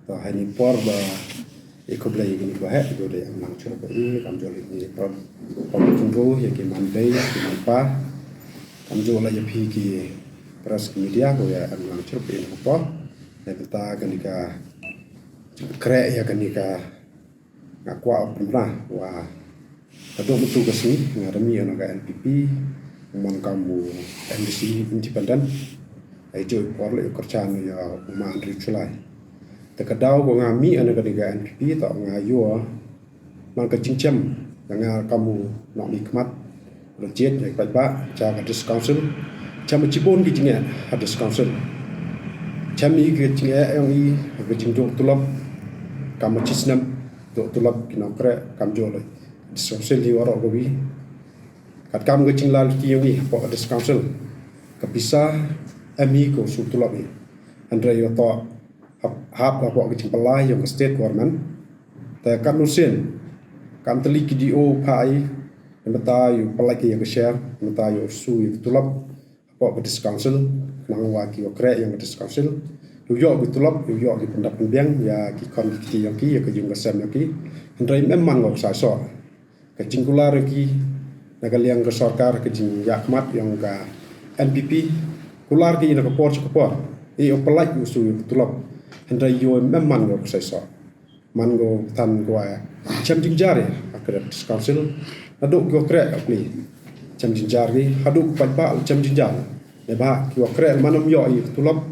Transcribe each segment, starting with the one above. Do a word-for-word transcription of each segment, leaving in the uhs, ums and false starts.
To heini por ba i khublei ya kini ki waheh, ko da em lang chur ba i, kamjooh le kini ki por, por ba chynru ya ki man bei, ki man pa, kamjooh le ya phi ki press, ki media, ko ya em lang chur ba i na ka por. Neibynta kani ka, khreh ya kani ka, nga kwah u pynbna wa ka dooh mynta ka sngi nga da mih na ka N P P, man kam u M D C independent. Ai jooh i por le u kyrchan ya u ma Andrew Chulai. Te ka daw ko nga mih na kani ka N P P, to nga yoh man ka jingchem ya nga kam u nongmihkhmat, rajit ya ki paidbah cha ka District Council. Chem i chibun ki jingeh ha District Council. Chem i ki jingeh yong i, ka jingdooh tulop kam u chisnem, dooh tulop ki nongkhreh, kamjooh le District Council hi waroh kawi. Katkam ka jinglai luti yong i hapoh ka District Council, ka pisa em i ko su tulop i. Hynrei yow toh hap, hap hapoh ka jingpynlai yong ka state government. Te kam u sien, kam tylli ki D O pha i, neibynta yow pynlai ki ya ka share, neibynta yow su ya ka tulop hapoh ka District Council, khnang wa ki wa khreh yong ka District Council yow yoh ki tulop, yow yoh ki pyndap pynbiang ya ki khon ki kti yong ki, ya ka yung ka sem yong ki. Hynrei em man ko ka saisoh. Ka jingkular ki na ka liang ka sorkar, ka jingyakhmat yong ka N P P, kular ki na ka por cha ka por, i u pynlai u su ya ka tulop, hynrei yow em man ko ka saisoh. Man ko than ko wa chem jingjar ya ha ka District Council, nadooh ki wa khreh ka pli chem jingjar ki, hadooh ki paidbah chem jingjar. Neibhah ki wa khreh man ym yoh i ka tulop,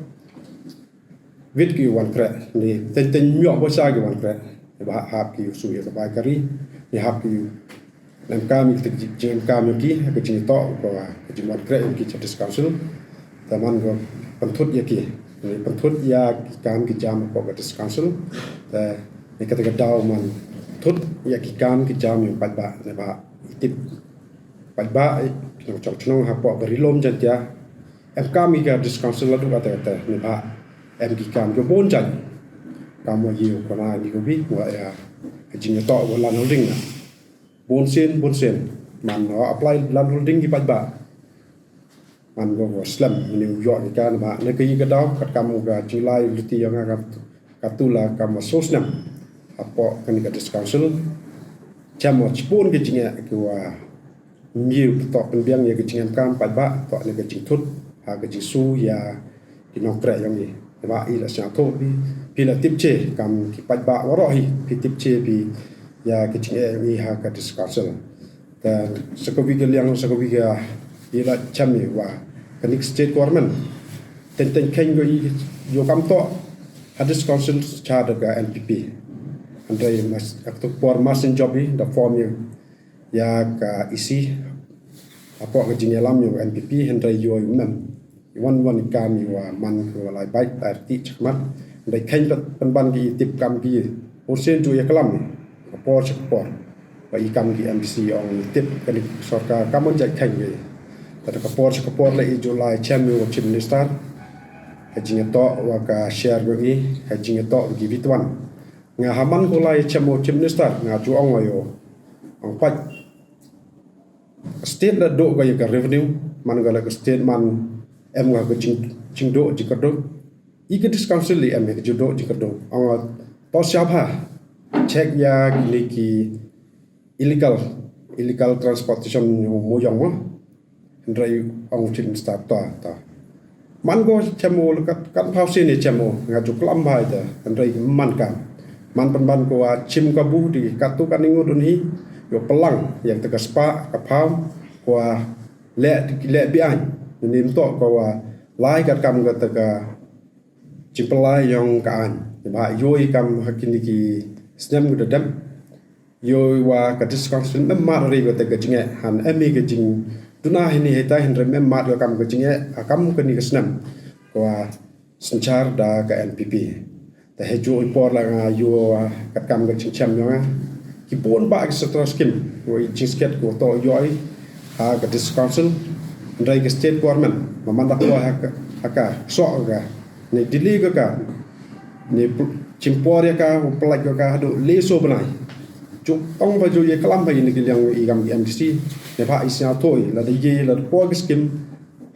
wit ki wan khreh, ni teng teng ym yoh poisa ki wan khreh. Neibhah hap ki u su ya ka bai kari, ni hap ki u em kam i ki, em kam i ki, ka jingtoh ko wa ka jingwan khreh ki cha District Council. Te man ko pynthut ya ki, ni pynthut ya ki kam ki jam ko ka District Council. Te ni kata ka daw man thut ya ki kam ki jam yong paidbah, neibhah i tip paidbah i, ki nongchong chnong hapoh ka Ri-loom Jaiñtia, em kam i ka District Council la du kata kata, neibhah em ki kam ki bun jait. Kam wa yow kona ni ko bi, wa ya ka jingtoh wa land holding na. Bun sien, bun sien man wa apply land holding ki paidbah, man ko wa slem ni u yoh ni ka, neibhah na ka i ka daw, katkam ka jinglai luti yong nga ka, katu la kam wa so snem hapoh kani ka District Council. Chem wa chibun ki jingeh ki wa ym yoh ki toh pynbiang ya ka jingem kam paidbah, toh ni ka jingthut ha ka jingsu ya ki nongkhreh yong i. Neibhah i la sñiawthooh phi, phi la tip che, kam ki paidbah waroh hi, phi tip che phi ya ka jingeh yong i ha ka District Council. Te sa kawi ka liang, sa kawi ka, i la chem i wa kani ka state government teng teng kheiñ ko i, yow kam toh ha District Council cha da ka N P P. Hynrei mas, ha ka tu por mas in job i da form i ya ka E C hapoh ka jingyalam yong ka N P P, hynrei yow em i wan wan i kam i wa man ko wa lai bait, lai rti chakhmat. Hynrei kheiñ pynban ki i tip kam ki, u sien ju ya klam i ka por cha ka por. Wa i kam ki M D C ong i tip kani sorkar kam wan jait kheiñ ki. Te ka por cha ka por le i ju lai chem i wa Chief Minister, ha jingtoh wa ka share yong i, ha jingtoh wa ki wit wan. Nga ha man ko lai chem wa Chief Minister, nga ju ong wa yow, ong pait, state la dooh ko ya ka revenue, man ko la ka state man em ko ka jing, jingdooh jingkyrduh. I ka District Council i em ya ka jingdooh jingkyrduh. Ong to sñiawbha check ya kini ki illegal, illegal transportation yong mooyong mo. Hynrei ong Chief Minister to, to. Man ko chem o la kat, kat phaw sien i chem o, nga ju klam bha i te, hynrei man kam. Man pynban ko wa chim kabu di katu kani ngut un hi, yow pynlang ya kata ka spah ka phaw, ko wa leh, leh biang, ni ym toh ko wa lai katkam kata ka jingpynlai yong ka aiñ. Neibhah yow i kam ha kini ki snem ko da dep, yow wa ka District Council em mad ri ko te ka jingeh, han em i ka jingduna heini hetai, hynrei em mad ko kam ka jingeh ha kam kani ka snem ko wa synchar da ka N P P. Te heijooh i por la nga yoh wa katkam ka jingchem yong nga, ki bun bah ki sorkar scheme wa i jingskhem ko toh yoh i ha ka District Council, hynrei ka state government ma man da ko ha ka, ha ka soh ka, ni delay ka ka, ni pu-, chimpor ya ka, u pynlait ka ka hadooh le so bnai. Ju ong ba ju ya klam ba ini ki liang i kam ki M D C, neibhah i sñiawthooh i, lada ye, lada por ki scheme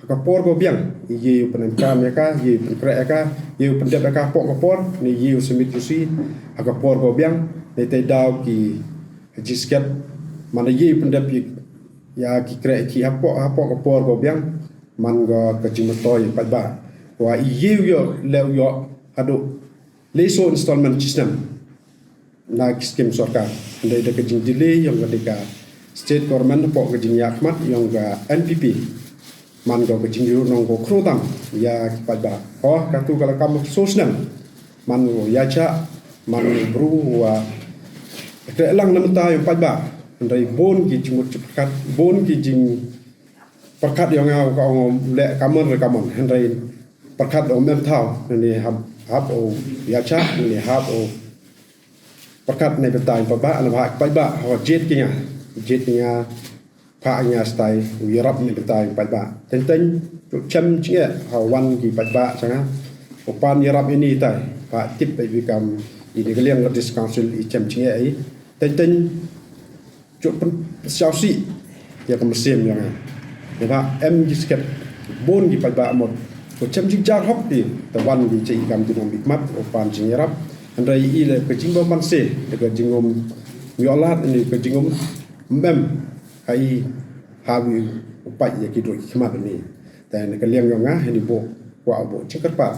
ka por ko biang, i ye u pynemkam ya ka, ye u pynkhreh ya ka, ye u pyndep ya ka hapoh ka por, ne ye u submit u si ha ka por ko biang, ne te daw ki jingsket, man ye u pyndep ya ki khreh ki hapoh, hapoh ka por ko biang, man ko ka jingmyntoi paidbah. Wa i ye u yoh, le u yoh, haduh le so installment chisnem na ki skim sorkar. Hynrei da ka jingdelay yong ka dei ka state government hapoh ka jingyakhmat yong ka N P P, man ko ka jingyunong ko khrutam ya ki paidbah. Ho, katu ka la kam so snem, man u ya cha, man u bru wa te lang na mynta yong paidbah. Hynrei bun ki jingmut jingpyrkhat, bun ki jing pyrkhat yong nga ka ong le kamon re kamon, hynrei pyrkhat ong mem thaw, ne hap, hap o ya cha, ne hap o pyrkhat ne bynta yong paidbah, ne bha paidbah, ho jied ki nga, jied ki nga, pha nga stai u yarap ne bynta yong paidbah. Teng teng, chem chinge, ha wan ki paidbah changa, u pan yarap ini tai, pha tip bai bi kam, ini ka liang ka district council i chem chinge i. Teng teng, chut pynsiaw si ya ka mynsiem yong nga. Neba em ki sket bun ki paidbah mut. Ko chem jingjar hok ki, te wan ki che i kam ki nong bikmat, o pan jingyarap. Hynrei i le ka jingbaman se, le ka jingum yolat ni ka jingum mem. Hai ha wi u pait ya ki doi ki khmat ni. Te ne ka liang yong nga, hini bo, wa bo chingkyrpad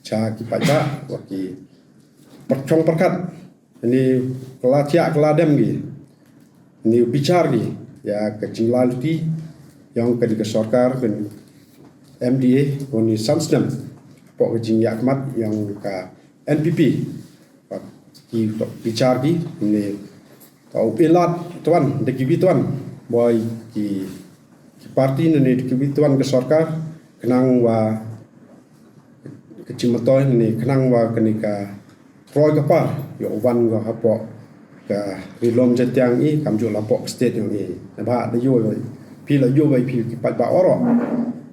cha ki paidbah, wa ki pyrchong pyrkhat. Ni kala thiah kala dem ki. Ni bichar ki ya ka jinglai luti yong ka dei ka sorkar ka M D A, ko ni san snem hapoh ka jingyakhmat yong ka N P P. Ki bichar ki ni tau pilat tuan, da ki bi tuan, boi ki ki parti ne ni da ki bi tuan ka sorkar, khnang wa ka jingmyntoi ne ni, khnang wa kani ka roi ka par yow wan ko hapoh ka ri lum jatiang i, kamjooh la hapoh ka state yong i. Neba da yoh, phi la yoh bai phi ki paidbah oro.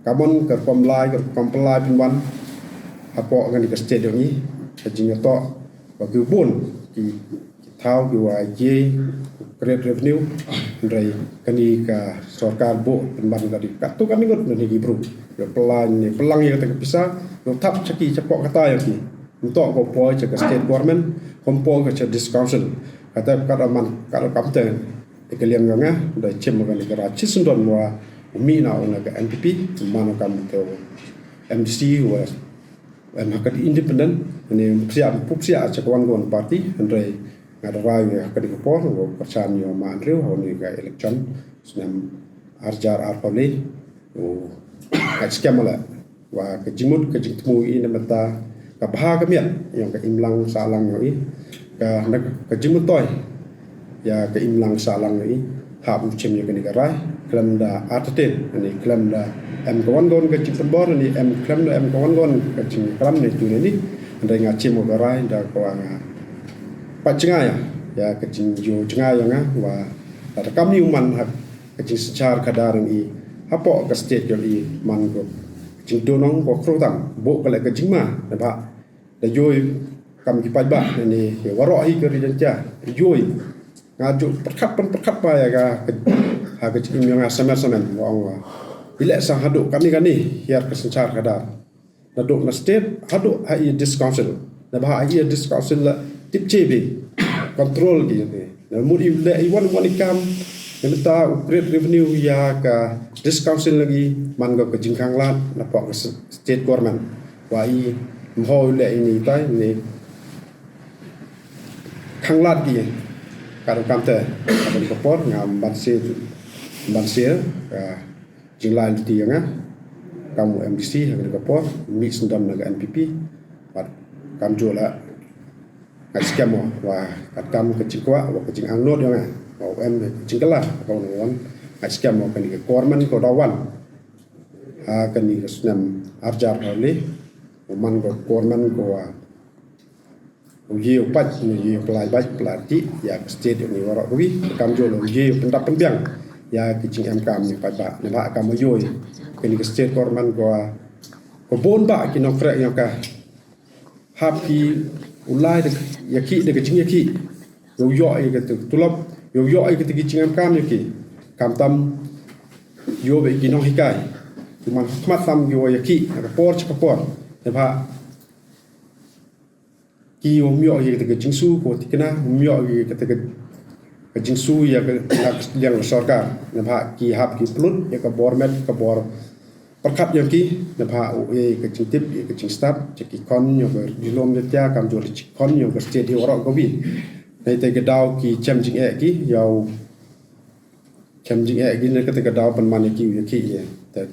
Kamon ka rukom lai, ka rukom pynlai pynwan hapoh kani ka state yong i, ka jingtoh wa ki bun ki ki thaw ki wa ye create revenue, hynrei kani ka sorkar bo pynban ka dei katu kani ngut na ni ki bru. Yow pynlai ne pynlang ya kata ka pisa, yow thap cha ki chapoh kata ya ki. Ntok ko poi cha ka state government, kom poi ka cha district council. Kata kat aman, kat kamte, e ka liang nga, da chem ka ni ka ra chi sendon wa u mi na u na ka N P P, man kam te u M D C wa em ha ka independent, ne psiah, pu psiah cha ka wan gon party, hynrei nga da rai ha ka dei ka por, wa ka chan yow ma Andrew, ha ni ka election snem arjar arphaw le, u ka scam la, wa ka jingmut, ka jingthmu i na mynta, ka bha ka miat yong ka imlang sahlang yong i, ka na ka jingmyntoi ya ka imlang sahlang yong i, hap u chem ya kani ka rai, khlem da artatien, ni khlem da em ka wan gon ka jingpynbor, ni em khlem da em ka wan gon ka jingklam ne tu ne ni, hynrei nga chem ka rai, da ka wa nga pat chnga ya, ya ka jingyo chnga ya nga, wa da kam ni u man ha ka jingsynchar khadar yong i, hapoh ka state yong i, man ko jingdonong ko khrutam, bo ka le ka jingma, neba da yoh i kam ki paidbah ne ni, ya waroh hi ka ri Jaintia, yoh i. Nga ju pyrkhat pyn pyrkhat pa ya ka, ha ka jingim yong nga samen samen, wa ong wa. Ile sang haduh kani kani, hiar ka synchar khadar. Naduh na state, haduh ha i district council. Neba ha i district council la tip che bi, control ki ni. Na mut i le i wan wan i kam, ne mynta u create revenue ya ka district council lagi, man ko ka jingkhang lad, na pok ka s-, state government. Wa i mho le ini tai ni khang lad ki. Ka rukom te, ka rukom por, nga ban se, ban se, ka jinglai luti ya nga. Kam u M D C, ha ka rukom por, mi sendam na ka N P P. Pat kamjooh la, nga scam wa, wa, kat kam ka jingkwah, wa ka jingangnud ya nga. Wa em ka jingkela, ka wan wan. Nga scam wa kani ka government ko da wan. Ha kani ka snem arjar ha le, u man ko government ko wa. U ye u pait, u ye u pynlai bait, pynlai ti, ya ka state yong i waroh kawi, kamjooh la u ye u pyndap pynbiang ya ki jingem kam ni paidbah, neba kam u yoh i. Kani ka state government ko, ko bun ba ki nongkrek yong ka. Hap ki u lai da ya ki, da ka jingyakhih. Yow yoh i ka tu-, tulop, yow yoh i ka tu ki jingem kam ya ki. Kam tam yow ba ki nonghikai. ki man khmat tam ki wa ya ki, ka por cha ka por. Neibhah ki wa ym yoh ya kata ka jingsu, ko tikna, ym yoh ya kata ka, ka jingsu ya ka, ya ka liang sorkar. Neibhah ki hap ki pynlut ya ka bor met, ka bor pyrkhat yong ki, neibhah u e ka jingtip, ya ka jingstad, cha ki khon, ya ka ri lum ya tia, kamjooh ki khon, ya ka state hi waroh kawi. Neite ka daw ki chem jingeh ki, yow chem jingeh ki, na kata ka daw pynman ya ki, ya ki, ya. Te,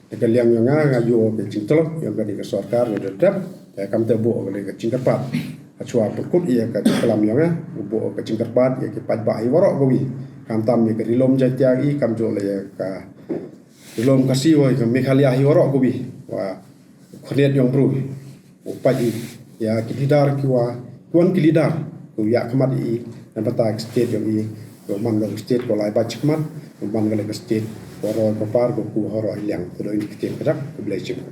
te ka liang yong nga, nga yoh ka jingtlot, ya ka di ka sorkar, ya da dep, ya kam te buh ka di ka jingkyrpad. Hachwa pynkut ya ka jingklam yong nga, buh ka jingkyrpad, ya ki paidbah hi waroh kawi. Khamtam ya ka ri lum Jaiñtia hi, kamjooh la ya ka ri lum Khasi wa ka Meghalaya hi waroh kawi, wa khyndiat yong bru, u pait i ya ki leader ki wa, ki wan ki leader, ko ya khmat i, na bynta ka state yong i, ko man ka state ko lai bach khmat, ko man ka le ka state, ko roi ko par, ko ku horo i liang, ko doi ni ki ktien Kajak, ko blei chim.